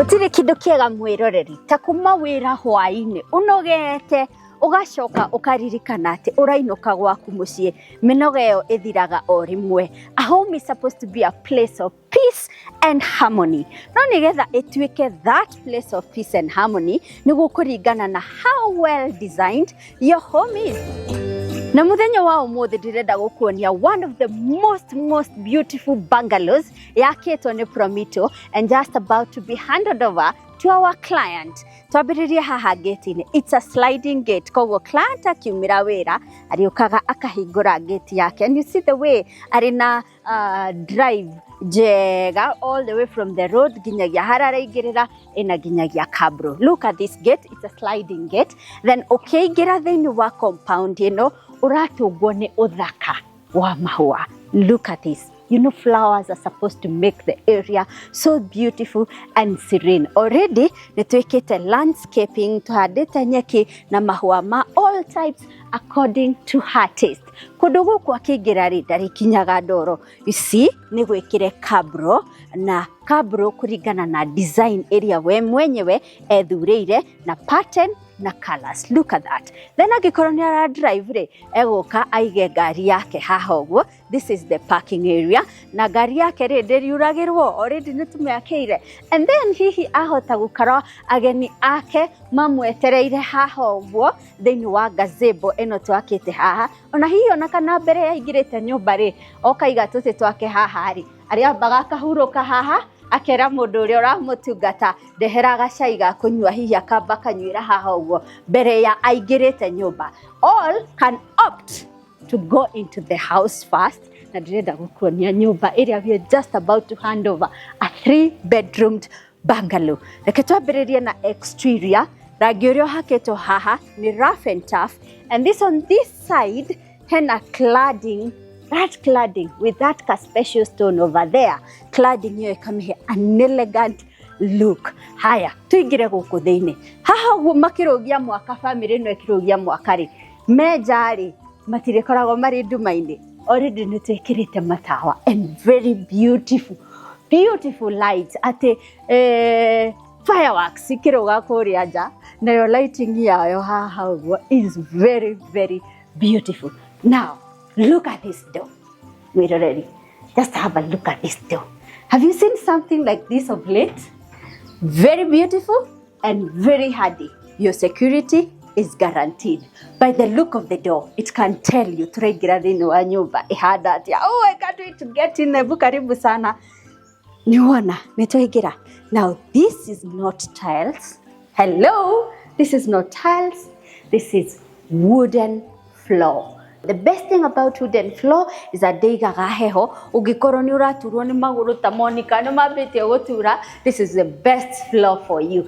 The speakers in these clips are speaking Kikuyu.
Gũtirĩ kĩndũ kĩega, mwĩroreri, ta kuma wĩra hwaĩ-inĩ ũnogete, ũgacoka ũkaririkana atĩ ũrainũka gwaku mũciĩ. Mĩnoga ĩyo ĩthiraga o rĩmwe. A home is supposed to be a place of peace and harmony, no nĩgetha ĩtuĩke that place of peace and harmony, nĩ gũkũringana na how well designed your home is. Na mũthenya wa ũmũthĩ ndĩrenda gũkuonia one of the most beautiful bungalows yakĩtwo nĩ Promito and just about to be handed over to our client. Twambĩrĩrie haha gate-inĩ. It's a sliding gate, koguo client akiumĩra wĩra arĩũkaga akahingũra gate yake, and you see the way arĩ na drive njega all the way from the road nginyagia harĩa araingĩrĩra, ĩna nginyagia cabro. Look at this gate, it's a sliding gate. Then ũkĩingĩra thĩinĩ wa compound ĩno, ũratũngwo nĩ ũthaka wa mahũa. Look at this. Flowers are supposed to make the area so beautiful and serene. Already nĩ twĩkĩte landscaping, tũhandĩte nyeki na mahũa ma all types according to her taste. Kũndũ gũkũ akĩingĩra rĩ, ndarĩkinyaga ndoro. You see, nĩ gwĩkĩre cabro na cabro kũringana na design ĩrĩa we mwenyewe ethurĩire na pattern na colors. Look at that. Then angĩkorwo nĩ ara drive rĩ, egũka aige ngari yake haha ũguo. This is the parking area, na ngari yake rĩ, ndĩriuragĩrwo, already nĩ tũmĩakĩire. And then hihi ahota gũkorwo ageni ake mamwetereire haha ũguo thĩinĩ wa gazebo ĩno twakĩte haha. Ona hihi ona kana mbere yaingĩrĩte nyũmba rĩ, okaiga tũtĩ twake haha rĩ, arĩambaga akahurũka haha, akera mũndũ ũrĩa ũramũtungata, "Ndehera gacai ga kũnyua," hihi akamba akanyuĩra haha ũguo mbere ya aingĩrĩte nyũmba. All can opt to go into the house first, na ndĩrenda gũkuonia nyũmba ĩrĩa we are just about to hand over, a three bedroomed bungalow. Reke twambĩrĩrie na exterior. Rangi ũrĩa ũhakĩtwo haha nĩ rough and tough, and this on this side hena cladding, that cladding with that ka special stone over there, cladding ĩyo ĩkamĩhe an elegant look. Haya, tũingĩre gũkũ thĩinĩ haha ũguo. Makĩrũgia mwaka, bamĩrĩ ĩno ĩkĩrũgia mwaka rĩ, menja rĩ, matirĩkoragwo marĩ nduma-inĩ. Already nĩ twĩkĩrĩte matawa and very beautiful beautiful lights, atĩ fireworks ikĩrũga kũrĩa nja, nayo lighting yayo haha ũguo is very very beautiful. Now look at this door. Mwĩroreri, just have a look at this door. Have you seen something like this of late? Very beautiful and very hardy. Your security is guaranteed. By the look of the door, it can tell you tũraingĩra thĩinĩ wa nyũmba ĩhana atĩa. Oh, I can't wait to get in. Hebu karibu sana. Nĩwona nĩ twaingĩra. Now this is not tiles. Hello, this is not tiles, this is wooden floor. The best thing about wooden floor is that ndĩigaga heho. Ũngĩkorwo nĩ ũraturwo nĩ magũrũ ta Monica, nĩ mambĩtie gũtura, this is the best floor for you.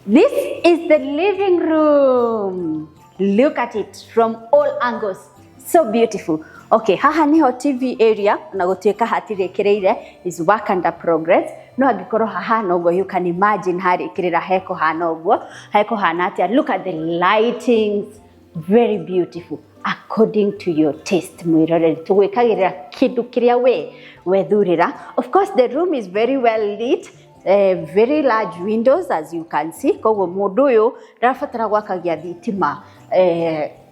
This is the living room. Look at it from all angles, so beautiful. Okay, haha niho TV area, na gũtuĩka hatirĩkĩrĩire, is work under progress, no angĩkorwo hahana ũguo, you can imagine harĩkĩrĩra hekũhana ũguo, hekũhana atĩa. Look at the lightings, very beautiful, according to your taste. Mwĩroreri, tũgwĩkagĩrĩra kĩndũ kĩrĩa we wethurĩra. Of course, the room is very well lit, very large windows, as you can see. Koguo mũndũ ũyũ ndarabatara gwakagia thitima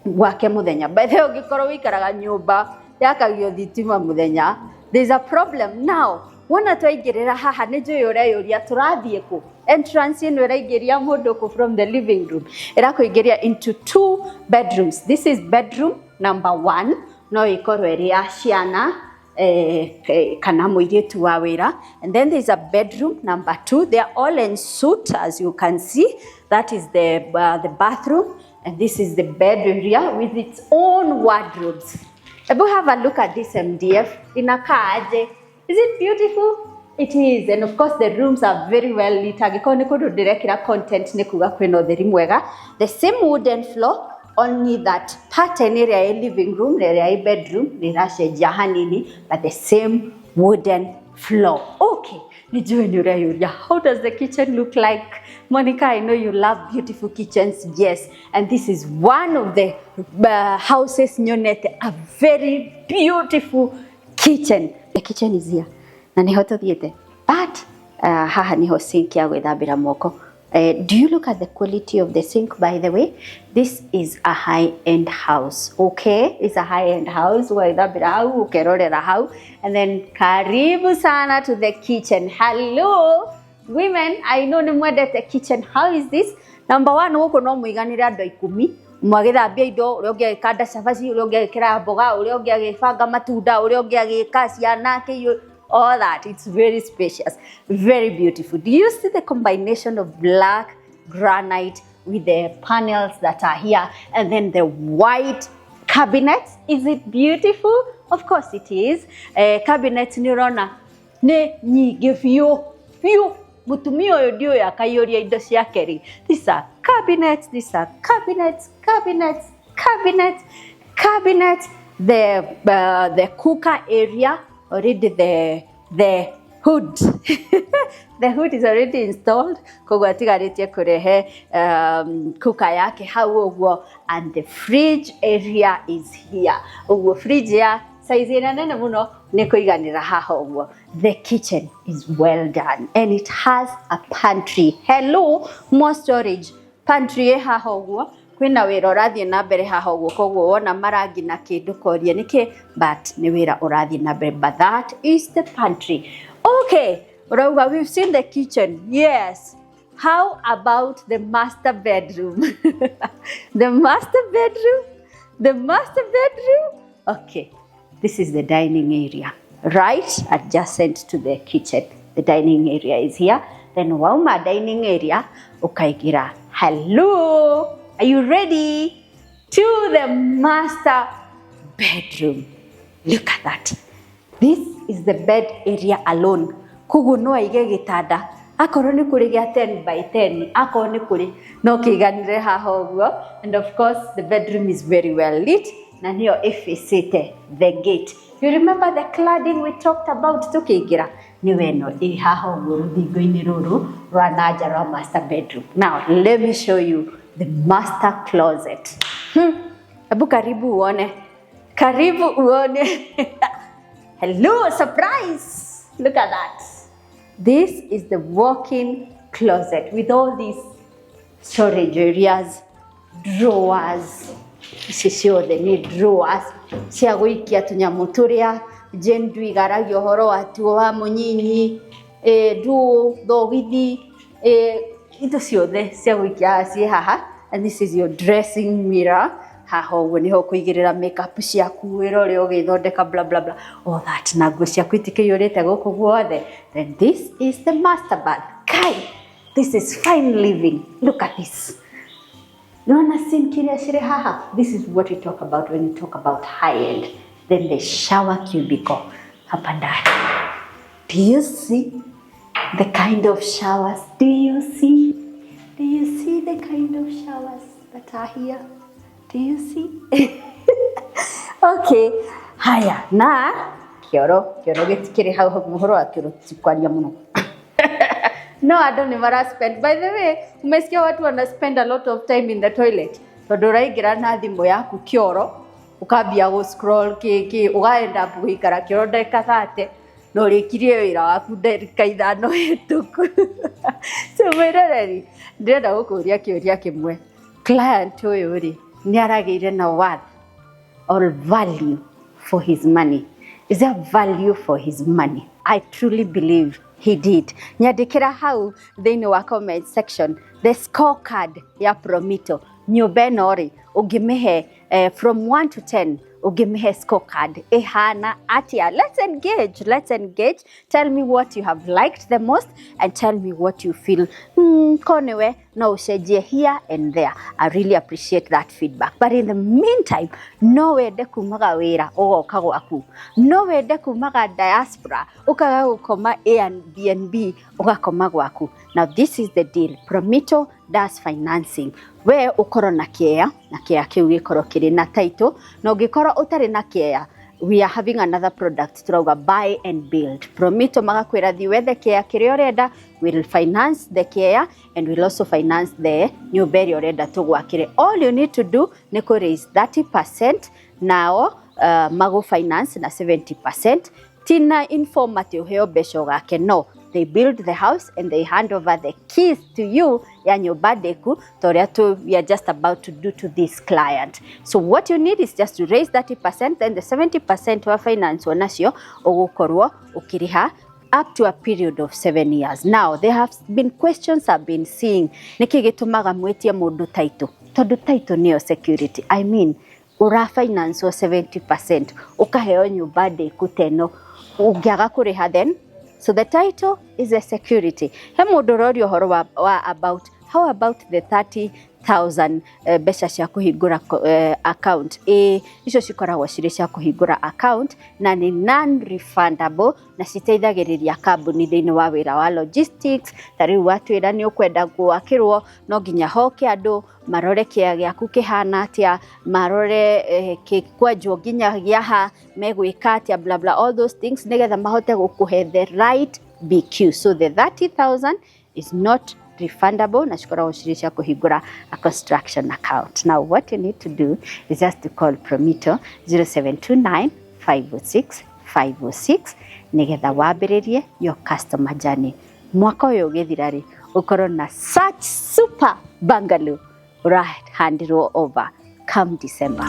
gwake mũthenya. By the way, ũngĩkorwo wĩikaraga nyũmba yakagio thitima mũthenya, there's a problem. Now wona twaingĩrĩra haha, nĩ njũĩ ũreyũria tũrathiĩ kũ. Entrance ĩno ĩraingĩria mũndũ kũ? From the living room ĩrakũingĩria into two bedrooms. This is bedroom number one, no ĩkorwo ĩrĩ ya ciana kana mũirĩtu wa wĩra, and then there's a bedroom number two. They are all en suite, as you can see. That is the bathroom, and this is the bed area with its own wardrobes. Ebu have a look at this MDF. Inakaa aje? Is it beautiful? It is, and of course the rooms are very well lit. Angĩkorwo nĩ kũndũ ndĩrekĩra content, nĩ kuga kwĩna ũtheri mwega. The same wooden floor, only that pattern ĩrĩa ĩ living room na ĩrĩa ĩ bedroom nĩ ĩracenjia hanini, but the same wooden floor. Okay, nĩ njũĩ nĩ ũreyũria, how does the kitchen look like? Monica, I know you love beautiful kitchens. Yes, and this is one of the houses nyonete a very beautiful kitchen. The kitchen is here, na nĩho tũthiĩte, but Haha niho sink ya gwĩthambĩra moko. Do you look at the quality of the sink, by the way? This is a high-end house, okay? It's a high-end house. Ũgagĩthambĩra hau, ũkerorera hau. And then karibu sana to the kitchen. Hello, women. I know nĩ mwendete kitchen. How is this? Number one, gũkũ no mũiganĩre andũ 10. Ũmwe agĩthambia indo, ũrĩa ũngĩ agĩkanda cabaci, ũrĩa ũngĩ agĩkera mboga, ũrĩa ũngĩ agĩbanga matunda, ũrĩa ũngĩ agĩka ciana kĩiyũ, all that. It's very spacious, very beautiful. Do you see the combination of black granite with the panels that are here and then the white cabinets? Is it beautiful? Of course it is. Cabinets nĩ ũrona nĩ nyingĩ biũ biũ. Mũtumia ũyũ ndiũĩ akaiyũria indo ciake rĩ. These are cabinets, these are cabinets, cabinets, cabinets, cabinets. The cooker area already, the hood, the hood is already installed, koguo atigarĩtie kũrehe cooker yake hau ũguo, and the fridge area is here ũguo. Fridge ya size ĩrĩa nene mũno nĩ kũiganĩra haha ũguo. The kitchen is well done and it has a pantry. Hello, more storage. Pantry ĩ haha ũguo. Kwĩna wĩra ũrathiĩ na mbere haha ũguo, koguo wona marangi na kĩndũ korie nĩkĩ, but nĩ wĩra ũrathiĩ na mbere. But that is the pantry. Okay, ũrauga we've seen the kitchen. Yes, how about the master bedroom? The master bedroom, the master bedroom. Okay, this is the dining area, right adjacent to the kitchen. The dining area is here. Then wauma dining area ukaingira, hello, are you ready? To the master bedroom. Look at that. This is the bed area alone. Koguo no aige gĩtanda akorwo nĩ kũrĩ gĩa 10 by 10, akorwo nĩ kũrĩ no kĩiganĩre haha ũguo. And of course the bedroom is very well lit na nĩyo ĩfacĩte the gate. You remember the cladding we talked about tũkĩingĩra? Nĩwe ĩno ĩ haha ũguo rũthingo-inĩ rũrũ rwa na nja rwa master bedroom. Now let me show you the master closet. Hebu karibu uone, karibu uone. Hello, surprise! Look at that. This is the walk-in closet with all these storage areas, drawers. Ici ciothe nĩ drawers cia gũikia tũnyamũ tũrĩa Jane Ndwigaragia ũhoro watuo wa mũnyinyi, ndũ, thogithi, indo ciothe cia gũikia haha ciĩ haha. And this is your dressing mirror. Haha ũguo nĩho ũkũigĩrĩra makeup ciaku, wĩra ũrĩa ũgĩthondeka, bla bla bla, all that, na nguo ciaku itikĩiyũrĩte gũkũ guothe. Then this is the master bath. Kai, this is fine living. Look at this. Nĩwona sink iria cirĩ haha? This is what we talk about when we talk about high end. Then the shower cubicle hapa ndani. Do you see the kind of showers? Do you see? Do you see the kind of showers that are here? Do you see? Okay, haya na kĩoro, kĩoro gĩtikĩrĩ hau hau, ũhoro wa kĩoro tikwaria mũno. No, andũ nĩ mara spend, by the way, umesikia watu wana spend a lot of time in the toilet, tondũ ũraingĩra na thimũ yaku kĩoro ũkambia gũ scroll kĩ ũgaenda gũikara kĩoro ndagĩka 30 na ũrĩkirie wĩra waku ndagĩka 5 hĩtũku. So mwĩroreri, ndĩrenda gũkũria kĩũria kĩmwe. Client ũyũ rĩ, nĩ aragĩire na worth or value for his money? Is there value for his money? I truly believe he did. Nyandĩkĩra hau thĩinĩ wa comment section the scorecard ya Promito. Nyũmba ĩno rĩ, ũngĩmĩhe from 1 to 10, ũngĩmĩhe scorecard ĩhana atĩa? Let's engage, let's engage. Tell me what you have liked the most and tell me what you feel ko nĩwe no ũcenjie here and there. I really appreciate that feedback. But in the meantime, no wende kumaga wĩra ũgoka gwaku, no wende kumaga diaspora ũkaga gũkoma Airbnb ũgakoma gwaku. Now this is the deal. Promito does financing. We ũkorwo na kĩea na kĩea kĩu gĩkorwo kĩrĩ na title, na ũngĩkorwo ũtarĩ na kĩea, we are having another product turauga buy and build. Promito magakwĩra thiĩ wethe kĩea kĩrĩa ũrenda, will finance the kĩea and will also finance the nyũmba ĩrĩa ũrenda tũgwakĩre. All you need to do nĩ kũ raise 30%, nao magũ finance na 70%. Tina inform atĩ ũheo mbeca ũgake, no. They build the house and they hand over the keys to you ya nyũmba ndĩku ta ũrĩa we are just about to do to this client. So what you need is just to raise 30%, then the 70% wa finance nacio ũgũkorwo ũkĩrĩha up to a period of 7 years. Now, there have been questions I've been seeing. Nĩkĩ gĩtũmaga mwĩtie mũndũ title? Tondũ title nĩyo security. I mean, ũra finance 70%, ũkaheo nyũmba ndĩku teno, ũngĩaga kũrĩha then. So the title is a security. He mũndũ ũroria ũhoro wa about how about the 30,000 mbeca cia kũhingũra account. Ĩ icio cikoragwo cirĩ cia kũhingũra account na nĩ non refundable na citeithagĩrĩria kambuni thĩinĩ wa wĩra wa logistics. Ta rĩu watwĩra nĩ ũkwenda gwakĩrwo, no nginya hoke andũ marore kĩa gĩaku kĩhana atĩa, marore kĩkwenjwo nginya gĩaha megwĩka atĩa, bla bla, all those things, nĩgetha mahote gũkũhe the right BQ. So the 30,000 is not refundable na cikoragwo cirĩ cia kũhingũra a construction account. Now what you need to do is just to call Promito 0729 506 506 nĩgetha wambĩrĩrie your customer journey. Mwaka ũyũ ũgĩthira rĩ, ũkorwo na such super bungalow ũrahandirwo over come December.